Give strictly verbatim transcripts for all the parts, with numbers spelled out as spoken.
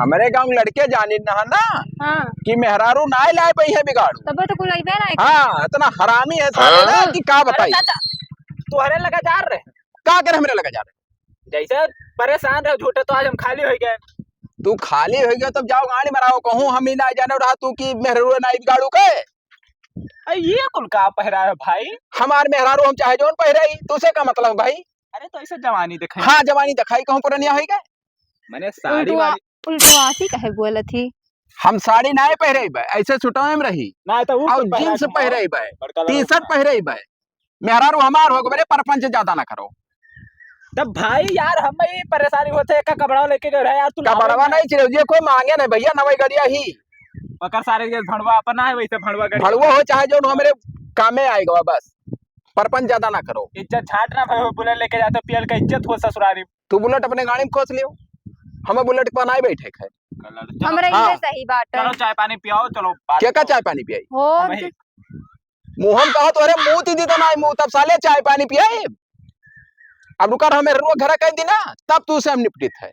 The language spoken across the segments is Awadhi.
हमरे गाँव लड़के जानिन ना, ना हाँ। कि मेहरारू नाहीं लाए पइहैं बिगाड़ू। तब तो कुल अइबे ना। हाँ, इतना हरामी है सारे ना हाँ। कि का अरे बताई। चाचा, तोहरे लगा जा रहे। का करे हमरे लगा जा रहे? जैसे परेशान रहे झूठे, तो आज हम खाली होइ गए। तू खाली होइ गए, तब जाओ गाड़ी मराओ, कहूँ हम ही नाहीं जाने रहा तू कि मेहरारू नाहीं बिगाड़ू के। अरे ये कुल का पहिराए हो भाई? हमार मेहरारू हम चाहे जौन पहिराई, तुसे का मतलब भाई? अरे तो ऐसे जवानी देखाई। हाँ, जवानी देखाई, कहूँ पुरनिया होइ गए। मने साड़ी उल्टवा, वाड़ी। उल्टवासी कहे बोलत ही। हम साड़ी नाहीं पहिराई बे, ऐसे सुटवे में रही। ना तो वो और कुल पहिरा जींस के आओ। पहिराई बे, बड़का लड़का टी-शर्ट ना। पहिराई बे। मेहरारू हमार हो गए, परपंच ज्यादा ना करो। तब भाई यार, हम ही परेशानी होते, एक कपड़ा लेके गए रहे यार, तू लावे कपड़वा ना। नहीं चाहिए, ये कोई मांगे नहीं भैया, नवई गड़िया ही। ओकर सारे के भड़वा अपना है, वैसे भड़वा गड़िया। भड़वा हो चाहे जौन, हमरे कामे आएगा बस, परपंच ज्यादा ना करो। इज्जत झाट ना भाई, बुलेट लेके जाते, पियल का इज्जत हो ससुरारी। तू बुलेट अपने गाड़ी में खोस लियो, हमें बुलेट पर नाहीं बैठे है। हमरे हाँ। ये सही बात है। चलो चाय पानी पियाओ, चलो बात के का करो। चाय पानी पियाई? हो, हम ही। मुँह हम कहा तो, अरे मुँह ती दी तो नाहीं मुँह, तब साले चाय पानी पियाई। अब रुका रहा, मेरे रुआ घरा कह दी ना, तब तू से हम निपटित है।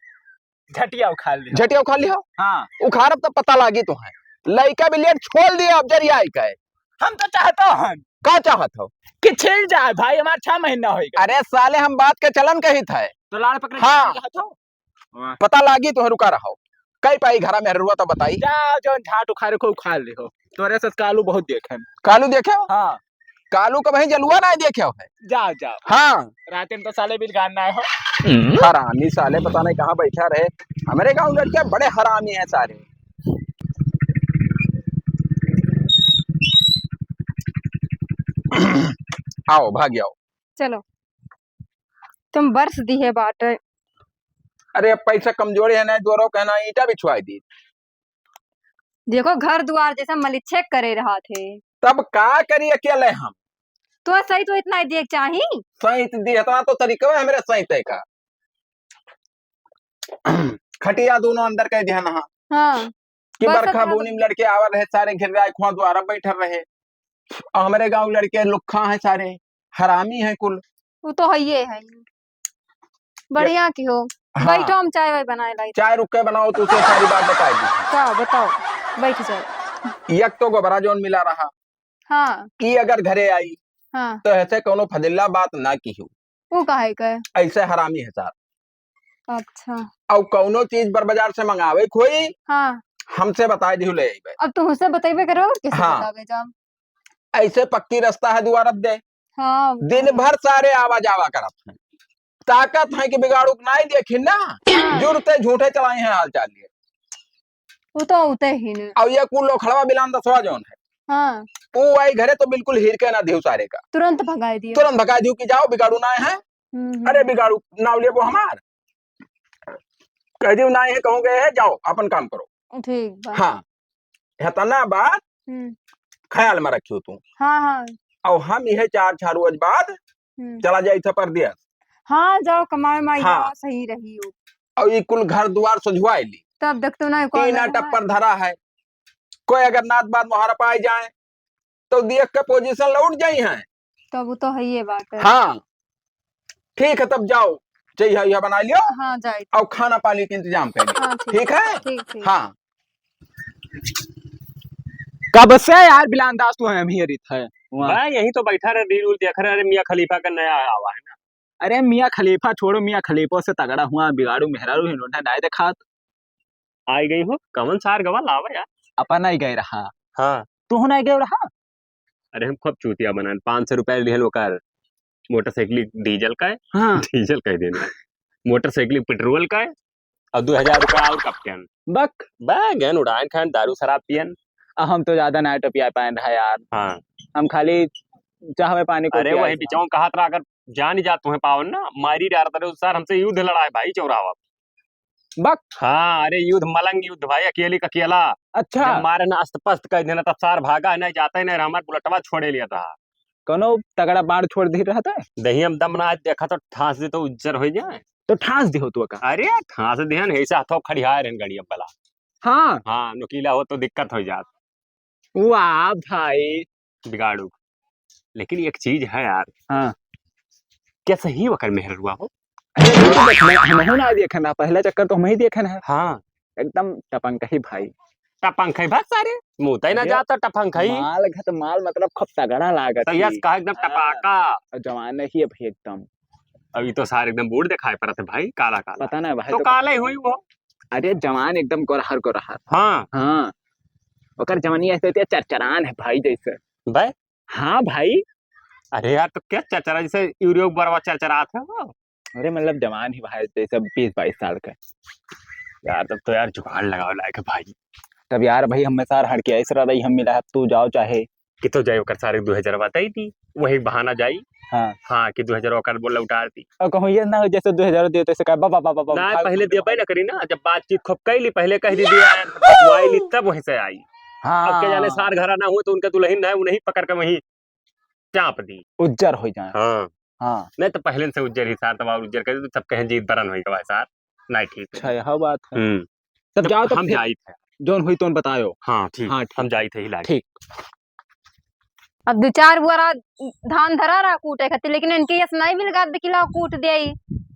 झटिया उखाड़ ली। झटिया उखाड़ ली हो? हाँ। उखाड़ब तब पता लागी तो है। लइका भी लेट छोड़ दिया, अब जरिया आई का है। हम तो चाहता हन। का चाहत हो? कि छिल जाए भाई, हमार छह महीना होइगा। अरे साले, हम बात के चलन कहित है। तो लाड़ पकड़े हाँ। चाहत हो? वाह। पता लागी तो रुका रहो। कई पाई घरा में रुआ तो बताई। जा, जौन झाट उखाड़े को उखाड़ ले हो। तोरे से कालू बहुत देखे। कालू देखे हो? हाँ। कालू का भाई जलुआ ना देखे हो है। जाओ, जाओ। हाँ। रात में तो साले बिल गान ना हो। हरामी साले पता नहीं कहाँ बैठा रहे। हमारे गाँव लड़के बड़े हरामी हैं सारे। आओ, भाग आओ। चलो, तुम बरस दिहे बाटे। अरे, अब पैसा कमजोरी है ना, जोरो कहना, ईंटा बिछवाई दी। देखो, घर दुआर जैसे मलिच्छे करे रहा थे। तब का करी अकेले हम? तो सही तो इतना ही दिए के चाही। सही तो दिए, इतना तो तरीका है हमरे सही तय का। खटिया दोनों अंदर कह दिया ना। हाँ। कि बरखा बूनी में लड़के आवर रहे, सारे घेर रहा है, खुआ द्वारा बैठल रहे। और हमरे गाँव लड़के लुक्खा हैं सारे, हरामी हैं कुल। वो तो है, ये है। बढ़िया की हो। हाँ। बैठो, हम चाय वाय बनाए लाई। चाय रुक के बनाओ, तू से सारी बात बताई दी। का बताओ, बैठ जाओ। एक तो गोबरा जौन मिला रहा। हाँ। ई अगर घरे आई, हाँ। तो ऐसे कौनो फजिल्ला बात ना की हो। वो काहे का? ऐसे हरामी है सार। अच्छा। और कौनो चीज बर बाजार से मंगावे कोई, हाँ। हमसे बताए दिहु ले आइबे। अब तुमसे बतइबे करो, और किसे हाँ। बतावे जाम? ऐसे पक्की रास्ता है दुआरत दे। हाँ, वो दिन तो है। भर सारे आवा जावा करत हैं। ताकत है कि बिगाड़ू के नाई देखिन ना, हाँ। जुरते झूठे चलाई हैं हाल चाल लिए। वो तो होते ही न। और ये कुल लोखड़वा बिलान दसवा जौन है। हाँ। वो आई घरे तो बिल्कुल हीर के ना दिहु सारे का। तुरंत भगाई दियो। तुरंत भगाई दिहु कि जाओ बिगाड़ू ना है। हम्म, हम्म। अरे बिगाड़ू नाव लेबो हमार। कह दियो ना है, कहूँ गए है, जाओ अपन काम करो। ठीक बा। हाँ। हेतना बात हम्म। ख्याल में रखियो तू। हाँ, हाँ। और हम यह चार छह रोज बाद हम्म। चला जाई था परदेस। हाँ, जाओ कमाए माई हाँ। जाओ, सही रही हो। और ये कुल घर दुआर सुझवाए ली। तब देख तो ना कोई टीना टप्पर धरा है। कोई अगर नात बात मोहरा पाए जाए, तो देख के पोजीशन लौट जाई हैं। तब वो तो है ये बात है। हाँ, ठीक है, तब जाओ, चाहिए यह बना लियो हाँ, जाए। और खाना पानी के इंतजाम कर लियो। हाँ, ठीक। ठीक है? ठीक, ठीक। हाँ। कब से यार बिलान दास तू है, हम ही रित है। वहाँ। मैं यहीं तो बैठा रहे, रील उल देख रहे, अरे मियाँ खलीफा का नया आवा है ना। अरे मियाँ खलीफा छोड़ो, मियाँ खलीफा से तगड़ा हुआ बिगाड़ू मेहरारू है, उन्होंने नहीं दिखात। आई गई हो, कवन सार गवा लावा यार। अपन आई गए रहा। हाँ। तू नहीं गए रहा? अरे हम खूब चूतिया बनान, पाँच सौ रुपया लिहल ओकर मोटरसाइकिल डीजल का है। हाँ। डीजल कह देना। मोटरसाइकिल पेट्रोल का है और दो हजार रुपया और कप्टन। बक। बा, गहन उड़ान खान, दारू शराब पियन। आ, हम तो ज्यादा नाइट पिया पाए रहा यार। हाँ। हम खाली चाह में पानी को अरे पिया वही था। बिचाऊं कहा था, अगर जान ही जा तुम्हें पावन ना, मारी डार तरे सर हमसे युद्ध लड़ाए भाई चौराहा। बक। हाँ, अरे युद्ध मलंग युद्ध भाई, अकेली का अकेला। अच्छा। जब मारे ना अस्त पस्त कर देना, तब सार भागा है, नहीं जाते नहीं, हमार बुलेटवा छोड़े लिया था। कोनो तगड़ा बाण छोड़ दी रहता है। दहिया में दम ना आज देखा तो ठास दे तो उज्जर हो जाए। तो ठास दे हो तू का? अरे ठास दे हन, ऐसा हथो खड़िया रहन गड़िया बला। हाँ। हाँ, नुकीला हो तो दिक्कत हो जात। वाह भाई। बिगाड़ू। लेकिन एक चीज है यार। हाँ। क्या सही वकर मेहर हुआ हो? अरे, वो तो देख, मैं, हम ही ना देखे ना, पहला चक्कर तो हम ही देखे ना। हाँ। एकदम टपंक ही भाई। टपंक ही भाई सारे, मुँह तय ना अरे, जाता टपंक ही। माल घट माल मतलब खूब तगड़ा लागत तो यस ही। कहा एकदम हाँ। टपाका। और जवान ही है भाई एकदम। अब ये तो सारे एकदम बूढ़ दिखाई पड़त है भाई, काला काला। पता ना भाई तो तो काला ही हुई वो। अरे जवान एकदम गोरहर गोरहर। हाँ। हाँ। ओकर जवानी ऐसे होती है, चरचरान है भाई जैसे। भाई? हाँ भाई। अरे यार, तो क्या चरचरा, जैसे यूरियो बरवा चरचरात है वो? अरे मतलब जवान ही भाई, जैसे बीस बाईस साल का। यार, तब तो यार जुगाड़ लगावे लायक है भाई। तब यार भाई, हमें सार हड़के ऐसे रहा रही, हम मिला, तू जाओ चाहे। कि तो जाए ओकर सारे दो हजार बताई दी, वही बहाना जाई। हाँ। हाँ, कि दो हजार ओकर बोल लौटा दी। और कहूँ ये ना हो जैसे दो हजार दियो तो ऐसे कहे, "बा, बा, बा, बा, बा, ना, भाग, पहले भाग, देबे भाग।" ना करी ना, जब बातचीत खूब कैली, पहले कह दी, दिया, बतवाई ली, तब वहीं से आई। हाँ। अब के जाने सार घरा ना हो तो उनके दुल्हन ना है, उन्हीं पकड़ के वहीं चाप दी। उज्जर हो जाए। हाँ। हाँ। नहीं तो पहले से उज्जर ही सार, तब और उज्जर कर दी, तो सब कहें जी बरन होई गवा सार, नहीं ठीक है। अच्छा, यह बात है। हम्म। तब तब जाओ, तब हम फिर जाइत है। जौन हुई तौन बतायो। हाँ, ठीक। हाँ, ठीक। हम जाइत है ही लागे। ठीक। अब दो चार बोरा धान धरा रहा कूटे खातिर, लेकिन इनके यस नहीं मिल गया, देखी लाओ कूट दे।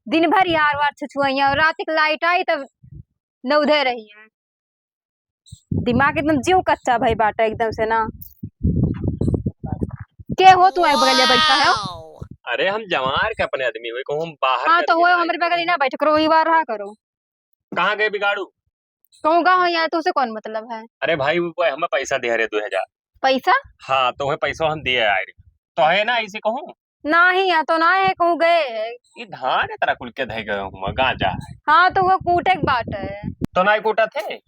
दिन भर यार वार छुछुआइया और रात के लाइट आई तब नौधे रही है। दिमाग एकदम जीव कच्चा भई बाटे एकदम से ना। के हो तू एक बगलिया बैठा है? अरे हम जवार के अपने आदमी हुए, कहूँ हम बाहर हाँ, के तो आदमी वो ना हमारे आए। बगल ही ना बैठ करो, वही बार रहा करो। कहाँ गए बिगाड़ू? कहूँ गा हो यहाँ, तो उसे कौन मतलब है? अरे भाई, वो हमें पैसा दे रहे दो हजार। पैसा? हाँ, तो वह पैसा हम दिए आए रहे। तो है ना, इसे कहूँ? नाही, यहाँ तो ना है, कहूँ गए है। ये धान इतना कुल के धै गए हुआ, गांजा है। हाँ, तो वो कूटे के बात है। तो ना कूटत है?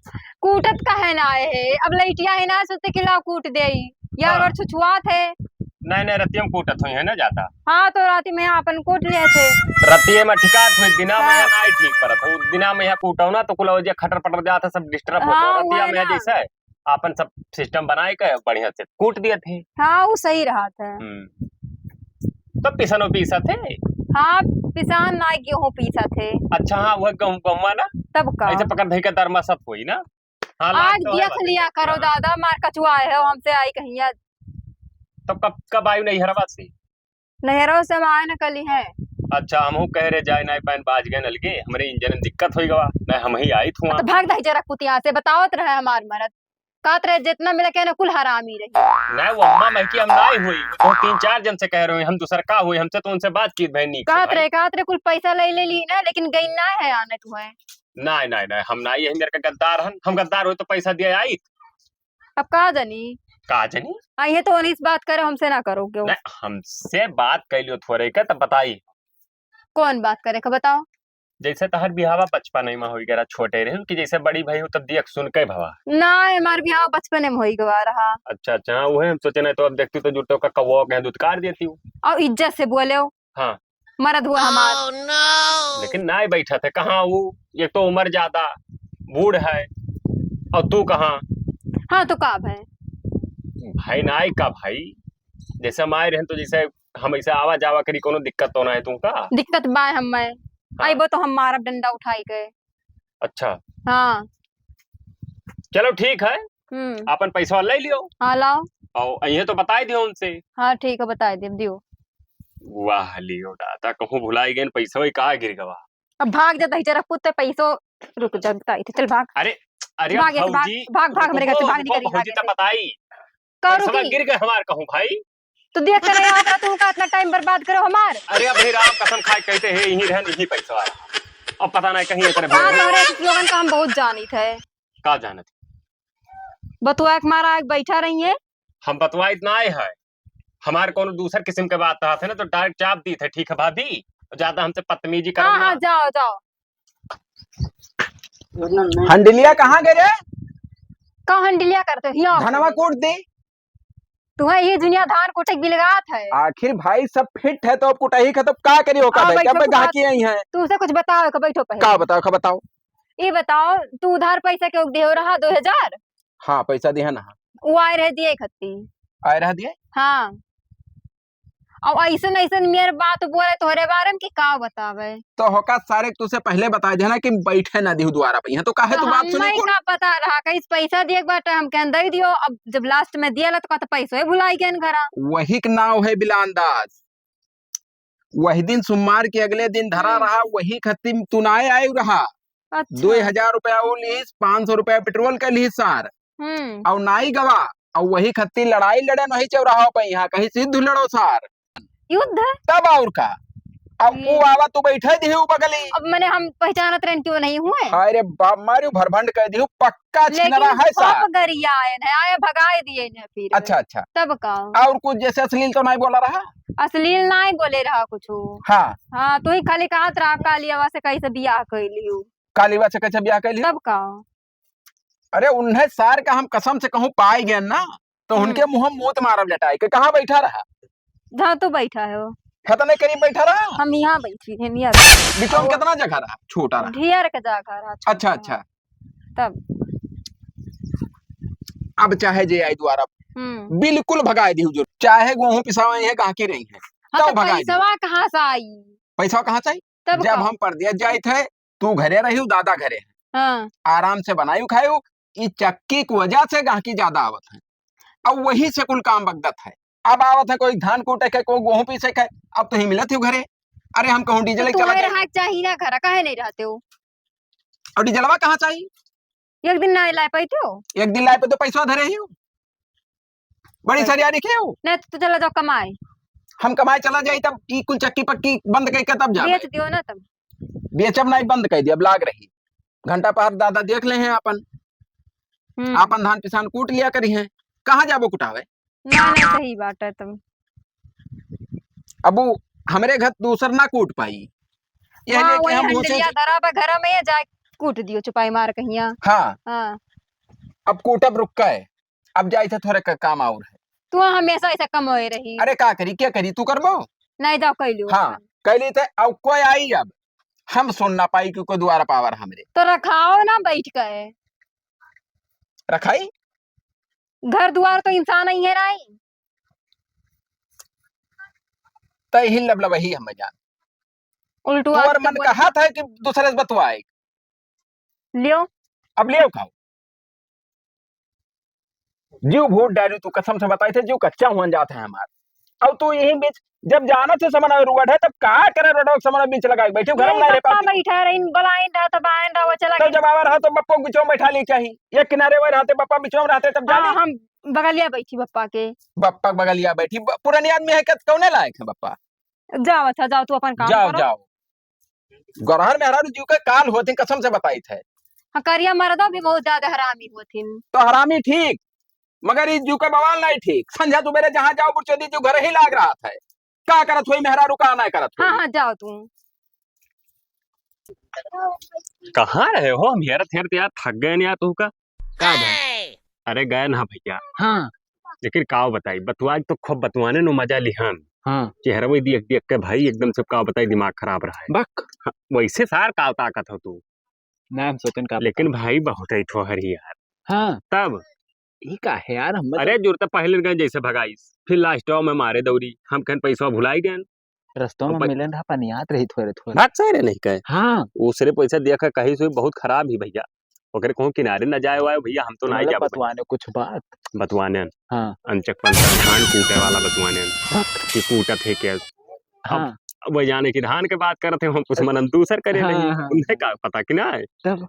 कूटत का है ना है, अब लइटिया है ना, सोचते कि लाओ कूट देई। यार, हाँ। और छुछुआत है। नहीं, नहीं, रतिया में कूटत हुई है ना ज्यादा। हाँ, तो राती में अपन कूट लिए थे। रतिये में ठिकात हुई, दिना में हाँ। यहाँ नहीं ठीक परत हो। दिना में यहाँ कूटो ना, तो कुल हो जे खटर पटर जात है, सब डिस्टर्ब होता है। हाँ, रतिया वही में ना। जैसे आपन सब सिस्टम बनाए के बढ़िया से कूट दिए थे। हाँ, वो सही रहा था। हम्म। तो पिसनो पीसा थे? हाँ, पिसान ना गेहूं पीसा थे। अच्छा, हाँ, वह गेहूं, गेहुआ ना? तब का? ऐसे पकड़ धई के दरमा सब होई ना? हाँ, लाग आग तो है दिया बात लिया है। करो हाँ। दादा, मार कचुआ आए हो हमसे आई कहिया। तो कब, कब आयु नैहरवा से? नैहरवा से हम आए न कली हैं। अच्छा, हमहू कह रहे जाए ना पाइन बाज गए अलगे, हमरे इंजन में दिक्कत होई गवा, ना हम ही आई थुआ। तो भाग दही जरा कुतिया से, बतावत रहे हमार मरद। कहत रहे, "जितना मिला के ना, कुल हरामी रही।" नहीं, वो अम्मा महकी हम नाई हुई, वो तीन चार जन से कह रहे हैं, हम दूसर का हुई, हमसे तो उनसे बातचीत भई नीक से कहत भाई। रहे, कहत रहे, "कुल पैसा ले ले ली ना, लेकिन गई ना है आने तुम्हें।" नहीं, नहीं, नहीं, हम नाई, यही मेरे का गद्दार हन, हम गद्दार हुए तो पैसा दिया आई। अब का जानी? का जानी? आई है तो उन्हीं से बात करो, हमसे ना करो क्यों? नहीं, हमसे बात कर लियो थोड़े का, तब बताई। कौन बात करे का बताओ? जैसे तहर बिहावा बचपन में होई गया, छोटे रहे कि जैसे बड़ी भई हो तब देख सुन के भवा। ना, हमार बिहावा बचपन में होई गवा रहा। अच्छा, अच्छा, हाँ, वही हम सोचे, नहीं तो अब देखती तो जुटो का कौवा के दुत्कार देती हूँ। और इज्जत से बोले हो। हाँ। मरद हुआ हमार। लेकिन नाई बैठा थे, कहाँ वो, एक तो उम्र ज्यादा, बूढ़ है, और तू कहाँ? हाँ, तो का भाई? भाई नाई का भाई, जैसे हम आए रहे तो जैसे हम ऐसे आवा जावा करी, कोनो दिक्कत तो ना है तुमका? दिक्कत बा हम में। हाँ। आइबो तो हम मारब डंडा उठाई के। अच्छा। हाँ। चलो ठीक है, हम्म। अपन पैसा ले लियो। हाँ, लाओ। और ये तो बताई दियो उनसे। हाँ, ठीक है, बताई दियो, दियो। वाह, लियो दादा, कहूँ भुलाई गए पैसा, वही कहाँ गिर गवा? अब भाग जाता ही जरा पुत्ते पैसो, रुक जा, बताई थे, चल भाग। अरे, अरे भाग, भाग, भौजी, भाग, भाग, मेरे घर से रुको, भाग, रुको, निकल, निकल, भौजी, निकल। तब बताई। का पैसा रुकी? गिर गए हमार, कहूँ भाई। तो देख कर यहाँ पर तुमका इतना टाइम बर्बाद करो हमार। अरे अभी राम कसम खाए कहते हैं, यहीं रहन, यहीं पैसा आया। अब पता नहीं कहीं इतने हाँ, भाई। तुम्हारे ऐसे स्लोगन का हम बहुत जानी थे। का जानत? बतुआ के मारा आके बैठा रही है। हम बतुआ इतना आए है, हमारे कोनो दूसर किस्म के बात कहत है ना, तो डायरेक्ट चाप दी थे, ठीक है भाभी, ज्यादा हमसे बदतमीजी करो हाँ, ना। हाँ, जाओ, जाओ। हंडिलिया कहाँ गए रे? का हंडिलिया करते हो? हियाँ धनवा आओ। कूट दी। तुम्हें ये दुनिया धान कूटे के बिलगात है। आखिर भाई सब फिट है तो अब कुटाई का तो का करी हो का हाँ, भाई, बैठो, क्या कुटाई गाकी आई है? तू उसे कुछ बताओ, का बैठो पहले। का बताओ, का बताओ? ये बताओ, तू उधार पैसा के देहो रहा दो हजार? हाँ, पैसा दिया ना। वो आए रहे दिए खत्ती। आए रहा दिए? हाँ। और ऐसन, ऐसन मेरे बात बोले तोहरे बारे में कि का बतावे। तो होका सारे तुसे पहले बता देना कि बैठे ना दिहु द्वारा पे। यहाँ तो काहे तू बात सुनी हमें कुल? का पता रहा, कहीं पैसा दिए के बाटे, हम कहन दे दियो। अब जब लास्ट में दिया ला तो कहता पैसो ही भुलाई गए घरा। वही के नाव है बिलान दास। वही दिन सोमवार के अगले दिन धरा हम्म। रहा, वही खत्ती तू ना आए रहा। अच्छा। दुई हजार रुपया ऊ लिहिस, पाँच सौ रुपया पेट्रोल के लिहिस सार। हम्म। अउ नाई गवा, अउ वही खत्ती लड़ाई लड़ेन वही चौराहा पे, यहाँ कहीं से युद्ध लड़ो सार। युद्ध? तब और का? अब ये ऊ आवा तो बैठे दिही ऊ बगली। अब मने हम पहचानत रहन कि वो नहीं हुए। अरे बाप, मारियो भरभंड कह दिहू, पक्का लेकिन छिनरा है सार। सब गरिया आयन है, आए भगाए दिए न फिर। अच्छा, अच्छा। तब का? और कुछ जैसे अश्लील तो नहीं बोला रहा? अश्लील नहीं बोले रहा कुछ। हाँ। हाँ, तू ही खाली कहत रहा कालियावा से कैसे बियाह कैली हूँ। कालियावा से कैसे बियाह कैली? तब का? अरे उन्हें सार का हम कसम से कहूँ पाए गए ना, तो हम्म। उनके मुँह में मूत मारब लटाई के। कहाँ बैठा रहा? जहाँ तू बैठा है वो। खतने करीब बैठा रहा? हम यहाँ बैठी हैं, यहाँ। बिचवा में कितना जगह रहा? छोटा रहा। ढेर के जगह रहा, अच्छा, छोटा। अच्छा। तब? अब चाहे जे आई दुआरा, हम्म। बिल्कुल भगाए दिहू जो। चाहे गेहूं पिसावे हैं, गाहकी रही है, हाँ, तब तो भगाए दिहू। पैसवा कहाँ से आई? पैसवा कहाँ से आई? तब जब का? हम परदेस जाइत है, तू घरे रही, दादा घरे है। हाँ। आराम से बनायु खायु, ई चक्की की वजह से गाहकी ज्यादा आवत है। अब वही से कुल काम बगदत है। अब आवत है कोई धान कूटे के, कोई गेहूं पीसे के, अब तो ही मिलत ही घरे। अरे हम कहूँ तो डीजल चला तुम्हारे जाए। हाथ चाहिए ना घर, काहे नहीं रहते हो? और डीजलवा कहाँ चाहिए? एक दिन ना लाए पाई तो? एक दिन लाए पे तो पैसा धरे ही हो। बड़ी बस। सरियारी के हो। नहीं तो तू चला जाओ कमाए। हम कमाए चला जाई तब ई कुल चक्की पक्की बंद करके तब जाबे। बेच दियो ना तब। बेचब नहीं, बंद कर दिया, अब लाग रही। घंटा पहर दादा देख ले हैं आपन। हम्म। आपन धान पिसान कूट लिया करी हैं। कहाँ जाबो कुटावे? ना, ना, सही बात है तब। अब उ हमरे घर दूसर ना कूट पाई। ये हाँ, लेके वही हम भूसे हंडलिया धरा बा घर में, जाए कूट दियो चुपाई मार कहिया। हाँ। हाँ। अब कूटब रुक के, अब जाई थे थोड़े क-, काम और है। तू हमेशा ऐसा कम होए रही। अरे का करी, क्या करी, तू करबो? नहीं जाओ, कह लो। हाँ, कह ली थे, अब कोई आई अब, हम सुन ना पाई कि कोई दुआरा पावर हमरे। तो रखाओ ना बैठ के। रखाई? घर दुआर तो इंसान ही है नाई। तय ही लबलबही हमें जान। उल्टू तोर आज मन बोल- कहत है कि दूसरे से बतवाए। लियो। अब लियो खाओ। जीव भूत डालू तू, कसम से बताई थे, जीव कच्चा हुआ जात है हमार। अब तू यही बीच जब जानत है समनवा रोड है, तब का करे रोडवा के समनवा बीच लगाए बैठे, घर में नहीं रह पाती। बैठा रही, बलाइन रहा, तब आयन रहा, वो चला तब गया। जब आवा रहा, तो बप्पो के बीचवा में बैठा ली चाही। एक किनारे वही रहते, बप्पा बीचवा में रहते, तब जानी। हाँ, हम बगलिया बैठी बप्पा के। बप्पा के बगलिया बैठी, ब-, पुरानी आदमी है, क्या कौने लायक है बप्पा? जाओ, अच्छा, जाओ, तू अपन काम जाओ, करो। जाओ। गरहर मेहरारू जीव के काल होथिन, कसम से बताइत है। हाँ, करिया मर्दो भी बहुत ज्यादा हरामी होथिन। तो हरामी ठीक, मगर ई जीव के बवाल नहीं ठीक। संझा सुबेरे जहाँ जाओ, बुरचोदी जीव घर ही लाग रहा है। का करत होई मेहरारू, का नहीं करत होई? हाँ, हाँ, जाओ तू। कहाँ रहे हो? हम हेरत हेरत यार थक गए यार तू का। का भाई? अरे गए ना भैया। हाँ। लेकिन का बताई, बतुआ के तो खूब बतुआने नो मजा लिहन। हाँ। चेहरवा देख देख के भाई एकदम से का बताई दिमाग खराब रहा है। बक। हाँ, वैसे सार का ताकत हो तू। ना हम सोचन का लेकिन बताई। भाई बहुत है ठोहर ही यार। हाँ। तब ई का है यार, हम अरे तो जुरते पहले गए जैसे भगाइस, फिर लास्ट में मारे दौरी, हम कहन पैसा भुलाई गए। रस्तों में मिलन रहा, पनियात रही थोड़े थोड़े। बात सही रहे नहीं कहे। हाँ। उसरे पैसा दिया का कहीं से बहुत खराब ही भैया। ओकरे कहूँ किनारे न जाए वाए भैया, हम तो ना मतलब जाबो बतवाने कुछ बात। बतवाने। हाँ। अनचक पंचक धान कूटे वाला बतवाने। बक। कि कूटत है क्या? हाँ। अब वह जाने कि धान के बात करत है, हम कुछ मनन दूसर करे हाँ, नहीं। हाँ, हाँ। उन्हें का पता कि ना है। तब?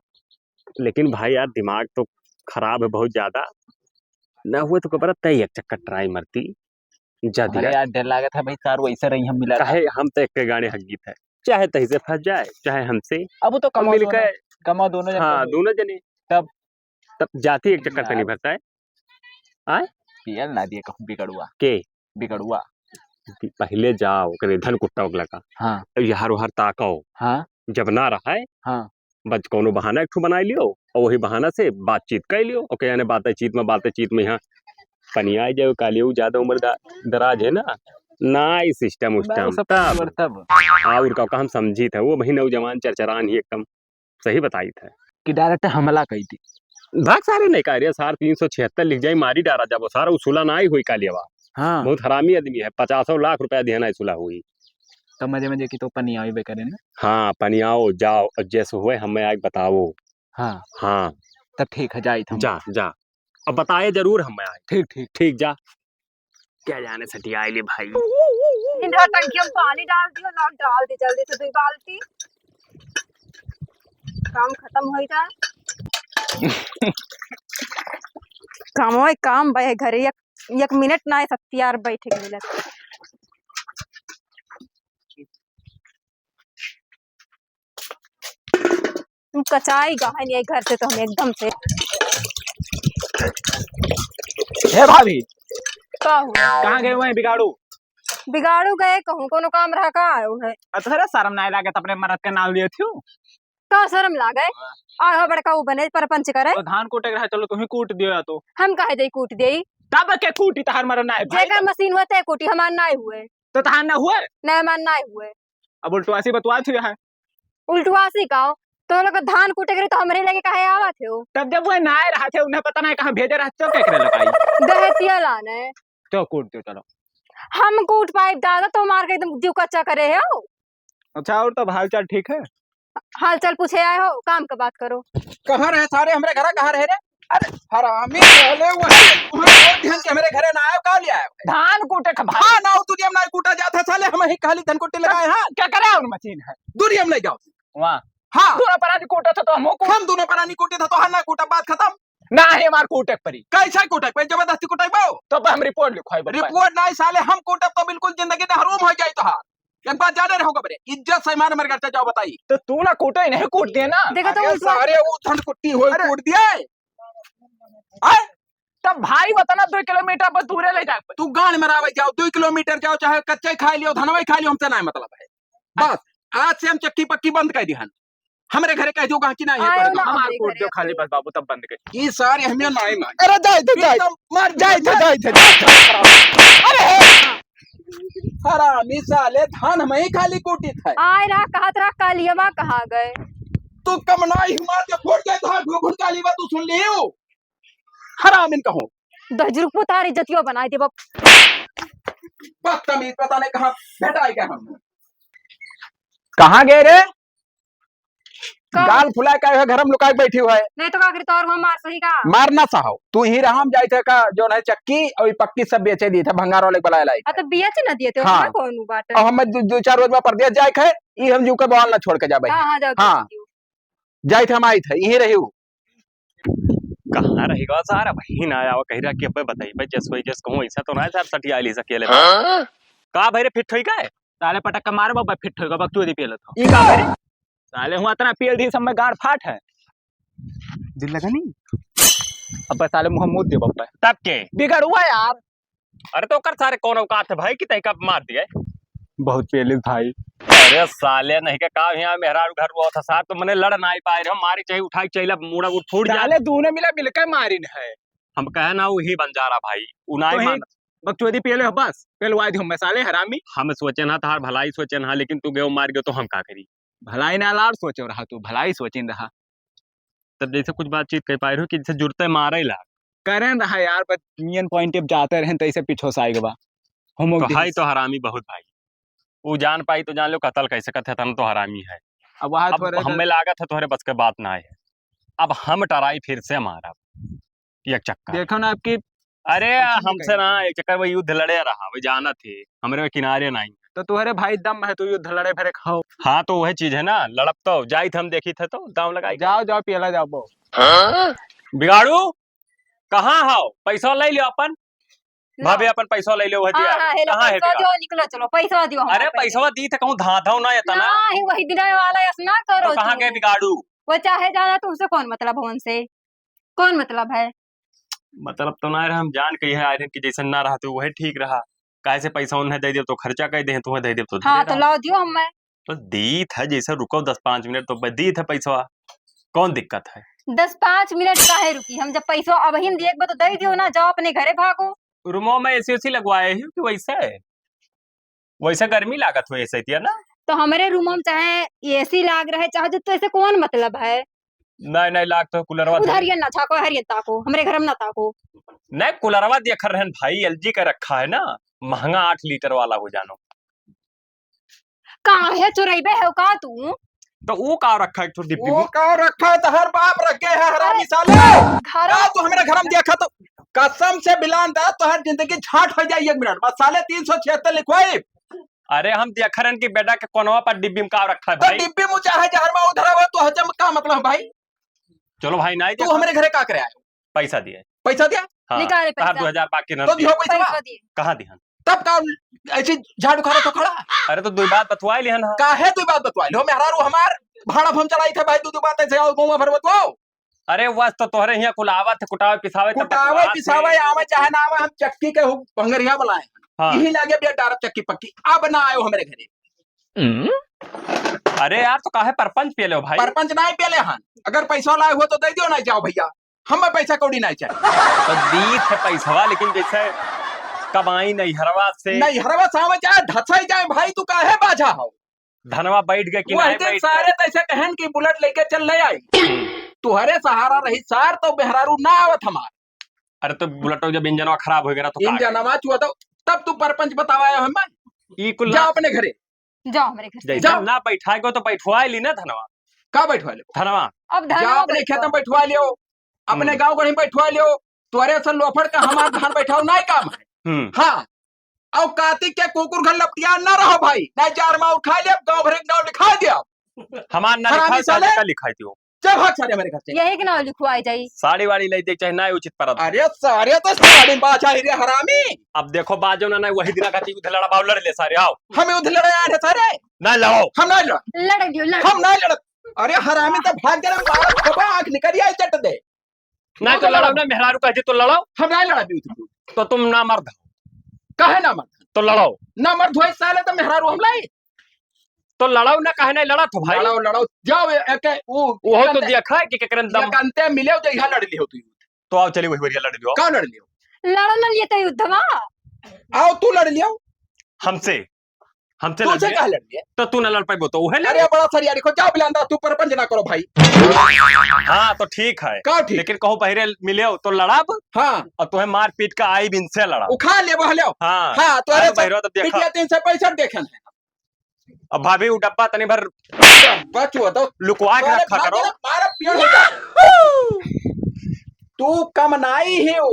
लेकिन भाई यार, दिमाग तो खराब है बहुत ज्यादा। न हुए तो कबरा तय एक चक्कर try मरती। जा अरे दिया। यार, डर लागत है भाई, सार वैसे रही हम मिला काहे, हम तो एक के गाने हक गीत है, चाहे तही से फंस जाए, चाहे हमसे। अब वो तो और कमा मिल दोनों, के कमा दोनों जने हाँ, हुई। दोनों जने। तब? तब जाती एक चक्कर से यार। नहीं भरता है। आय? पियल ना दिए कहूँ बिगड़ुआ। के? बिगड़ुआ। पहले जाओ, ओकरे धन कुट्टा ओकला का। हाँ। अब यार ओहर ताको। हाँ। जब ना रहा है, हाँ। बस कौनो बहाना एक ठो बनाई लियो और वही बहाना से बातचीत कर लियो। ओके, यानी बातचीत में, बातचीत में यहाँ पनिया जाए, कालियो ज्यादा उम्र दा-, दराज है ना, ना ई system उस्टम। सब तब। तब। और का, का हम समझी थे, वो भाई नौजवान चरचरान ही एकदम सही बताई थे। कि direct हमला कई दी। भाग सारे नहीं का रे, सार तीन सौ छिहत्तर लिख जाई, मारी डारा जाबो, सारा उसूला ना ही होई कालियावा। हाँ। बहुत हरामी आदमी है, पचासों लाख रुपया दिया ना उसूला हुई। तब मजे मजे की तो पनियावे बे करे ना। हाँ, पनियाओ, जाओ, और जैसे हुए हमें आके बताओ। हाँ। हाँ। तब ठीक है, जाइत हम। जा, जा। अब बताए जरूर हमें आए। ठीक, ठीक। ठीक, जा। क्या जाने सटिया आइले भाई। इधर टंकी में पानी डाल दियो, लाओ डाल दे जल्दी से दो बाल्टी। काम खतम होइ जाए। कामो काम बे घरे, एक, एक मिनट ना सत्यार बैठे के मिलत। तुम कचाई गहन ये घर से तो हम एकदम से। हे भाभी, का हो? कहाँ गए हुए हैं बिगाड़ू? बिगाड़ू गए कहूँ, कोनो काम रहा का आयो है? अतहरे शर्म नाहीं लागत अपने मरद के नाम लिए थी? का शर्म लागे? आयो बड़का उ बने परपंच करे। तो धान कूटे के रहा, चलो तुम्ही कूट दियो या तो। हम काहे जाई कूट देई? तब के कूटी तहार मरद नाहीं भाई जेकर तो। मशीन हुए ते कूटी, हमार नाहीं हुए। तो तहार ना हुए? नाहीं, हमार नाहीं हुए। अब उल्टवासी बतवा थी यहाँ। उल्टवासी का हो? तो लोग धान कूटे के रहे तो हमरे लगे काहे आवत हो? तब जब वो नाहीं रहा थे, उन्हें पता नाहीं कहाँ भेजे रहा, तो क्या करे लगाई? गहतिया लाने। तो कूट दो, चलो। हम कूट पाइब दादा, तो मार के एकदम जीव कच्चा करे हो। अच्छा, और तब हाल चाल ठीक है? हाल चाल पूछे आए हो, काम का बात करो। कहाँ रहे सारे हमरे घरा, कहाँ रहे रे? अरे हरामी साले, वही वहाँ रोज ढंग के हमरे घरे ना आयो, का ले आयो? धान कूटे के भाई। हाँ, ना, तू दियम ना कूटा जात है साले, हम ही खाली धन कुट्टी लगाए हैं। क्या करे उन मशीन है? दूरी हम ले जाओ। वाह। हाँ। दोनों परानी कूटा था तो हमहू कूट। हम दोनों परानी कूटे था तो हर ना कूटा, बात खतम। ना है हमार कूटे के परी। कैसे कूटे के परी? जबरदस्ती कुटाई बाओ। तो अब हम रिपोर्ट लिखवाई बप्पा। रिपोर्ट नहीं साले, हम कूटब तो बिल्कुल जिंदगी डहरूम हो जाई तोहार। एक बात जाने रहो बरे, इज्जत से ईमान मेरे घर से जाओ बताई। तो तू ना कूटे, नहीं कूट दिए ना। देखो तो अरे उल्टा सारे वो धन कुट्टी होए अरे। कूट दिए। आए? तब भाई वतना दो किलोमीटर पर दूरे ले जाए। तू गांड मरावे जाओ, दो किलोमीटर जाओ, चाहे कच्चे खाए लियो, धनवे खाए लियो, हमसे ना मतलब है। बस, आज से हम चक्की पक्की बंद कर दिहन। हमरे घरे कह दियो गांची नहीं है आयो तोरे ना गांव। हमार हमरे कोट घरे जो खाली अब। बस बाबू तब बंद कर। ई सारे हमें नहीं मान। अरे जाए थे, जाए। एकदम मार जाए थे, जाए थे, जाए थे। अरे हे! हरामी साले, धान हम ही खाली कूटी थे। आए रहा, कहत रहा, कालियवा कहाँ गए? तू कम ना ही मार के फोड़ गए धान, घुघुन कालियवा तू सुन लियो। हराम इनका हो। दहजुर पुतारी जतियो बनाए देबो। बदतमीज, पता नहीं कहाँ भेटाई गए हम। कहाँ गए रे? का? गाल फुलाए का है, घर में लुकाए बैठी हुआ है। नहीं तो का करी, तोर हम मार सही का? मार ना सहो, तू ही रहा, हम जाए थे का, जो है चक्की और ये पक्की सब बेचे दिए थे, भंगार वाले को बुलाए लाई। हाँ, तो बेचे ना दिए थे, हाँ। ओकरा कौन बात है? और हम दो, दो चार रोज में परदेस जाए थे, ये हम जू के बवाल ना छोड़ के जाबे। हाँ, हाँ, जाओ, हाँ। जाओ। जाए थे, हम आई थे, यहीं रही हूँ। कहाँ रह गवा सार? अबहीं ना आवा, कही रहा कि अबे बताइबे, जस वही जस कहूँ, ऐसा तो ना है सार, सटिया ली सकेले। हाँ? का भाई रे, फिट होई का है? साले पटक के मार बब्बा, फिट होई का, बकचोदी पेलत हो। ई का भाई रे? साले हुआ इतना पेल दी सब में गाड़ फाट है। दिल लगा नहीं? अबे साले मुँह मूत दे बब्बा। तब के? बिगड़ हुआ यार। अरे तो ओकर सारे कौन औकात है भाई कि तय कब मार दिए? बहुत पेलिस भाई। अरे साले नहीं के का यहाँ मेहरारू घर हुआ था सार, तो मने लड़ ना ही पाए रहे, मारी चाहे उठाई चाहे मुड़ा उठ फूट जाए। साले दोनों मिला मिलकर मारिन है। हम कहे ना वही बंजारा भाई, उ ना तो ही ही मान। बकचोदी पेले हो बस, पेलवा दी हम साले हरामी। हम सोचे ना तहार भलाई सोचे ना, लेकिन तू गयो मार गयो तो हम का करी? भलाई ना लाड़ सोचे रहा तू, भलाई सोचिन रहा। तब जैसे कुछ बातचीत कर पाए रहो कि जैसे जुड़ते मारे ला। करें रहा यार, बस मेन पॉइंट पे जाते रहें, तैसे पीछे से आएगा बा। हम तो हाई तो हरामी बहुत भाई। वो जान पाई तो जान लो, कत्ल कर सकत है, तन तो हरामी है। अब वहाँ अब थोड़े हमें लागत है तोहरे बस के बात ना है। अब हम टराई फिर से मारब एक चक्कर। देखो ना आपकी अरे, हमसे ना एक चक्कर वो युद्ध लड़े रहा, वो जानत है, हमरे किनारे नहीं। तो तुम्हारे भाई दम है, तू युद्ध लड़े फिर खाओ। हाँ, तो वही चीज है ना, लड़ब तो जाई थे हम, देखी थे तो दाव लगाई। जाओ, जाओ, पियला जाओ, बो। हाँ? बिगाड़ू, कहाँ हाओ? पैसा ले लियो अपन। लो। भाभी, अपन पैसा ले लियो, वही हाँ, दिया। हाँ, हेलो, कहाँ है पैसा बिगाड़ू? दियो, निकलो, चलो, पैसा दियो अरे, हमारे पैसा दी थे, कहूँ धाधा ना ये तना। ना, ही वही दिन वाला ऐसा ना करो तो कहाँ तुम। गए बिगाड़ू? वो चाहे जाना, तुमसे कौन मतलब है उनसे? कौन मतलब है? मतलब तो ना रहा, हम जान के यह आयरन की जैसे ना रहा तो वही ठीक रहा। काहे से पैसा उन्हें दे दे तो खर्चा कर दे, तुम्हें दे दे तो हाँ, धरे तो रहा। लाओ दियो हमें। तो दी था जैसे, रुको दस पाँच मिनट तो दी था पैसा, कौन दिक्कत है? दस पाँच मिनट काहे रुकी? हम जब पैसा अब ही देख बा तो दे दियो ना, जाओ अपने घरे भागो। रूमो में एसी ओसी लगवाए ही कि वैसे है? वैसे गर्मी लागत हो ऐसे दिया ना? तो हमारे रूमो में चाहे एसी लाग रहे, चाहे जो, तो ऐसे कौन मतलब है? नहीं, नहीं, लाग तो कूलरवा उधर दे। ये ना ताको, हर ये ताको, हमरे घर में ना ताको। नहीं, कूलरवा देख रहन भाई, एलजी का रखा है ना, महंगा आठ लीटर वाला हो जानो। काहे चोरइबे है का तू? तो वो का रखा है एक ठो डिब्बी वो में? का रखा है, तो हर बाप रखे है, हरामी अरे, साले। घर का तू हमारे घर में देखा तो कसम से बिलान दा, तो हर जिंदगी झाट हो जाए एक मिनट। बस साले तीन सौ छिहत्तर लिखवाई। अरे हम देखा रहन कि बेटा के कोनवा पर डिब्बी में का रखा है तो भाई। डिब्बी में चाहे जहर में उधर हो तो हजम का मतलब भाई? चलो भाई, नहीं तू देखा। हमरे घरे का करे आयो? पैसा दिए। पैसा दिया? हाँ, निकाले तार पैसा। दो हजार बाकी रहन तो दिए। दियो पैसा। पैसा दिए। कहाँ दिहन? तब का ऐसे झाड़ू खा रहा तो खड़ा? अरे तो दो बात बतवाई लिहन हा। काहे दो बात बतवाई लो? मेहरारू हमार भाड़ा हम चलाई थे भाई, दो दो बात ऐसे आओ गौवा भर बतवाओ। अरे वस तो तोहरे हियाँ कुल आवत है, कुटावे पिसावे तब कुटावे बतवात पिसावे है। आवे चाहे ना आवे, हम चक्की के हु-, भंगरिया बुलाए। हाँ। यही लागे बिया डारत चक्की पक्की, अब ना आयो हमरे घरे। अरे यार, तो काहे परपंच पियले हो भाई? परपंच नाहीं पियले हन, अगर पैसा लाए हो तो दे दियो, नाहीं जाओ भैया, हमें पैसा कौड़ी नाहीं चाहिए। तो दीत है पैसवा, लेकिन जैसे कमाई नैहरवा से। नैहरवा से आवे चाहे धसाई जाए भाई, तू काहे बाझा हो? धनवा बैठ गए कि वही नाहीं दिन बैठ सारे गए? तैसे कहन कि बुलेट लेके चल ले आई। तुहरे सहारा रही सार, तो मेहरारू ना आवत हमार। अरे तो बुलेटो जब इंजनवा खराब हो गया तो का इंजनवा चुआ तो तब तू परपंच बतावा आयो हमें। ई कुल जा ना अपने घरे। जाओ हमरे घर से। जैसे जाओ। ना बैठाए को तो बैठवाए ली ना धनवा। का बैठवा ले? धनवा। अब जा धनवा अपने बैठवा। खेत में बैठवा लियो, अपने हम्म। गाँव गढ़ी में बैठवा लियो। तुहरे से लोफड़ का हमार धान बैठाओ नाहीं काम है। हम्म। हाँ, और कातिक के कुकुर घर लपटिया ना रहो भाई, नाहीं जार माउर खाए ले, गाँव भरे के नाम लिखा दिया। हमार ना हरामी लिखाई, साले। का लिखाई दियो? चल भाग सारे हमारे घर से। यही के नाम लिखवाई जाई। साड़ी वाड़ी ले दे, चाहे ना उचित परत। अरे सारे तो साड़ी बाजा ही रे हरामी। अब देखो बाजो ना, ना वही दिना खाती उधर लड़ा बाव लड़ ले सारे, आओ। हमें उधर लड़े आए थे सारे। ना लड़ो। हम ना लड़। लड़ लियो, लड़। हम ना लड़। अरे हरामी तो भाग गए, मारा खबा आँख निकल आई चट दे। नाहीं तो लड़ाओ ना, मेहरारू कहती तो लड़ाओ। हम नाहीं लड़ा भी उतरू। तो तुम ना मर्द हो। काहे ना मर्द? तो लड़ाओ। ना मर्द होए साले तो मेहरारू हम लाई। तो लड़ाओ ना, काहे नाहीं लड़ा तो भाई? लड़ाओ, लड़ाओ। जाओ ए-, एके, ऊ, वो तो एकांते, देखा है कि केकरन दम। एकांते मिले हो तो यहाँ लड़ लियो तू। तो आओ चलिए वही बढ़िया लड़ लियो। का लड़ लियो? लड़ो ना लिए तो युद्धवा। आओ तू लड़ लियो। हमसे। हमसे लड़ तुझे लिए। कहाँ लड़ लिए? तो तू ना लड़ पाइबो तो उहे लड़ अरे लिए। बड़ा सरिया देखो, जाओ बिलांदा, तू परपंच ना करो भाई। हाँ, तो ठीक है। का ठीक? लेकिन कहूँ बहिरे मिले हो तो लड़ाब। हाँ। और तुम्हें मार पीट का आई बिन से लड़ा। उखा ले, बहले हो। हाँ। हाँ, तो अरे अरे बहिरो तो देखा। पिटिया तीन सौ पैंसठ देखे हैं। अब भाभी वो डब्बा तनी भर डब्बा चुआ दो। लुकवा के अरे रखा भाग करो। रे, मारा पिया हो जा। तू कम नाई ही हो।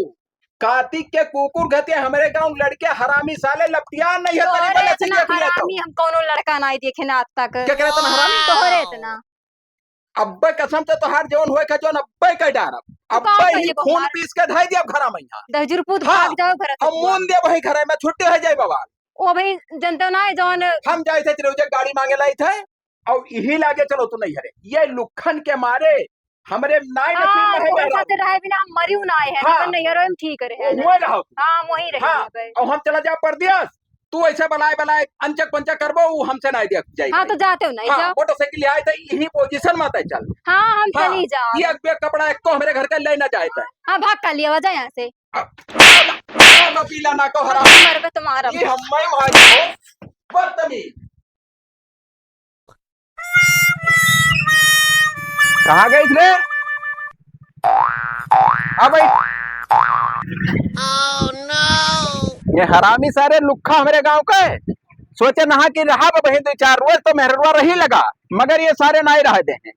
कातिक के कुकुर घते हमरे गाँव लड़के हरामी साले लपटिया नहीं है, तोरे तनी बड़ा इतना सीरियस लिया तो। हरामी हम कौनो लड़का नाई देखे ना आज तक। केकरे इतना हरामी? तोहरे इतना। अब्बे कसम से तोहार जौन होए का जौन अब्बे कह डारब। तू का अब्बे ही करिए खून बबुआ? पीस के धई दिया घरा में यहाँ। दहजुर पूत हाँ, भाग जाओ घर से अब तू। मुन दे वही घरे में छुट्टी हो जाए बवाल। ओ भाई जनता ना है जौन हम जाए थे चिरौजे गाड़ी मांगे लाई थे। और यही लागे चलो तू नहीं हरे। ये लुखन के मारे हमरे नाई नसीब हाँ, में है तोहरे मेहरारू। साथे रहे बिना हम मरियो ना आए हैं, हाँ। लेकिन नैहरो में ठीक रहे। वो हुए रहो तू। हाँ, वहीं रहे हाँ, भाई। और हम चला जा परदेस, तू ऐसे बलाए बलाए अंचक पंचक करबो, वो हमसे नाई देख जाए हाँ, भाई। तो जाते हो नहीं, हाँ, जाओ। मोटरसाइकिल ले आए थे, यही पोजीशन में आते चल। हाँ, हम हाँ, चली जाओ। ये एक बैग कपड़ा एक को हमरे घर का ले ना जाए थे। हाँ, भाग कर लिया, वजह यहाँ से। अब, अब पीला ना को हराम। मरबे तुम्हारा। ये हम मैं मारी हो, बदतमीज। कहाँ गइस रे? आ भाई। ये हरामी सारे लुक्खा हमरे गाँव के। सोचे नहा कि रहा बहिन दो चार रोज तो मेहररुआ रही लगा, मगर ये सारे नाई रह दे हैं।